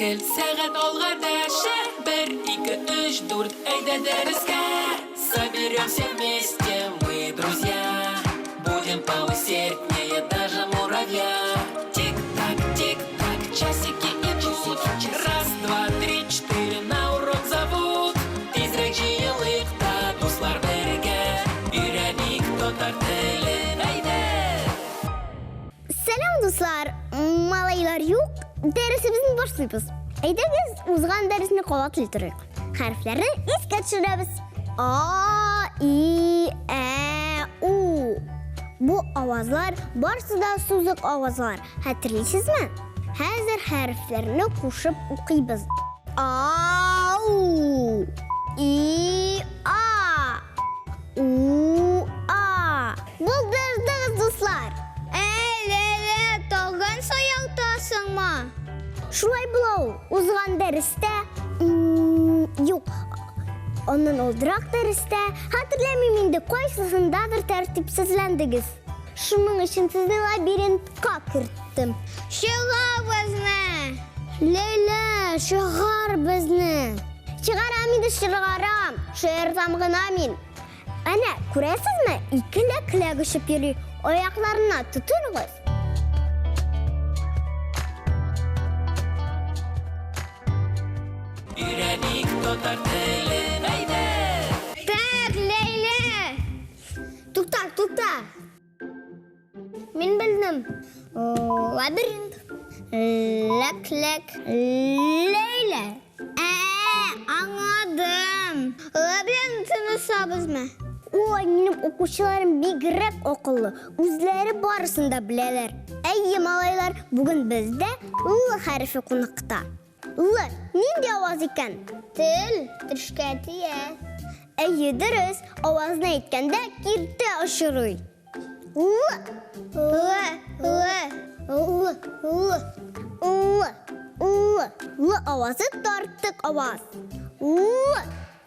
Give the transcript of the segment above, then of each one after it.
келт, сәгать алга дәшә. Бер, ике, өч, дүрт, әйдә дәрескә. Соберемся вместе, мы друзья. Будем поусерднее даже муравья. Тик-так, тик-так, часики идут. Раз, два, три, четыре, на урок зовут. Тизрәк җыелыйк та, дуслар, бергә. Өйрәник татар телен, әйдә! Сәлам, дуслар! Малайлар юк, дәресебезне башлыйбыз. Әйдәгез, узган дәресне кабатлый торыйк. Хәрефләрне искә төшерәбез. А, И, Ә, У. Бу авазлар барсы да сузык авазлар. Хәтерлисезме? Хәзер хәрефләрне кушып укыйбыз. А, У, И, А. У, А. Булдырдыгыз, дуслар! Әй, Ләйлә, тагын саялтасыңмы? Шулай була ул. Узган дәрестә, юк, аннан алдырак дәрестә, хәтерләмим инде, кайсысындадыр тәртипсезләндегез. Шуның өчен сезне лабиринтка керттем. Чыгар безне! Ләйлә, чыгар безне! Чыгарам инде, чыгарам. Шаяртам гына мин. Әнә, күрәсезме, ике ләкләк очып йөри. Аякларына тотыныгыз. Өйрәник татар телен, әйдә! Так, Ләйлә! Тукта, тукта! Мин белдем. Лабиринт. Ләк-ләк. Ләйлә. Ә, аңладым. Лабиринтны сабызмы? Ой, минем укучыларым бигрәк акыллы. Үзләре барысын да беләләр. Әйе, малайлар, бүген бездә Л хәрефе кунакта. Л нинди аваз икән? Тел төшкә тия. Әйе, дөрес. Авазны әйткәндә киртә очрый. Л. Л, Л, Л, Л, Л, Л. Л авазы тартык аваз. Л,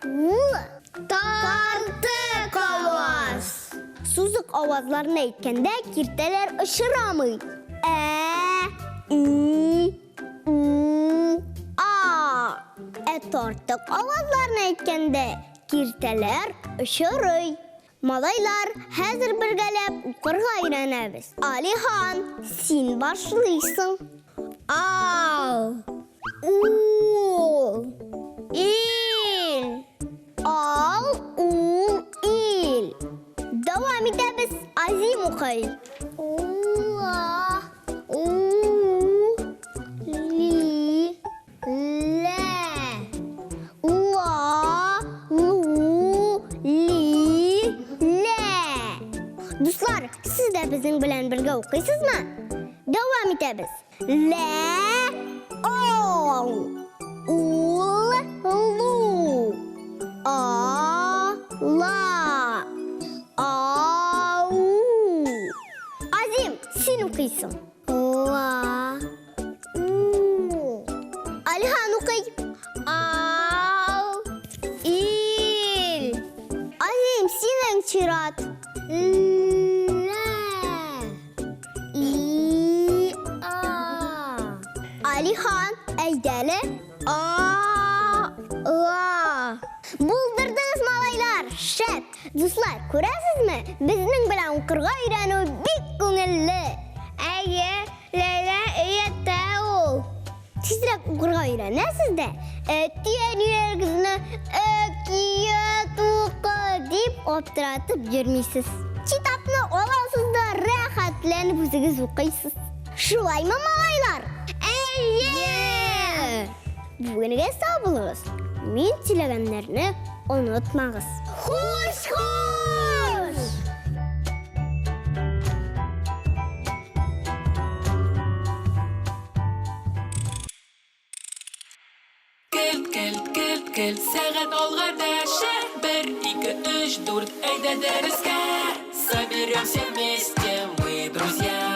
Л. Тартык аваз. Сузык авазларны әйткәндә киртәләр очрамый. Ә, И, У, А. Ә тартык авазларны әйткәндә киртәләр очрый. Малайлар, хәзер бергәләп укырга өйрәнәбез. Алихан, син башлыйсың. Ал, ул, ил. Ал, ул, ил. Дәвам итәбез. Азим укый. Ула, у, ли, Лә. Ла, лу, ли, лә. Дуслар, сез дә безнең белән бергә укыйсызмы? Дәвам итәбез. Лә, ол, ул, лу, а, ла, ау. Азим, син укыйсың. Ла. У. Алихан укый. Ал. Ил. Азим, синең чират. Лә. И. А. Алихан, әйдәле. А. Ла. Булдырдыгыз, малайлар! Шәп! Дуслар, күрәсезме, безнең белән укырга өйрәнү бик күңелле. Әйе, Ләйлә өйрәтә ул. Тизрәк укырга өйрәнәсез дә, әти-әниләрегезне әкият укы дип аптыратып йөрмисез. Китапны аласыз да рәхәтләнеп үзегез укыйсыз. Шулаймы, малайлар? Әйе! Бүгенгә сау булыгыз. Мин сөйләгәннәрне онытмагыз. Хуш, хуш! Келт, келт, келт, келт, сәгать алга дәшә. Бер, ике, өч, дүрт, әйдә дәрескә. Соберемся вместе, мы друзья.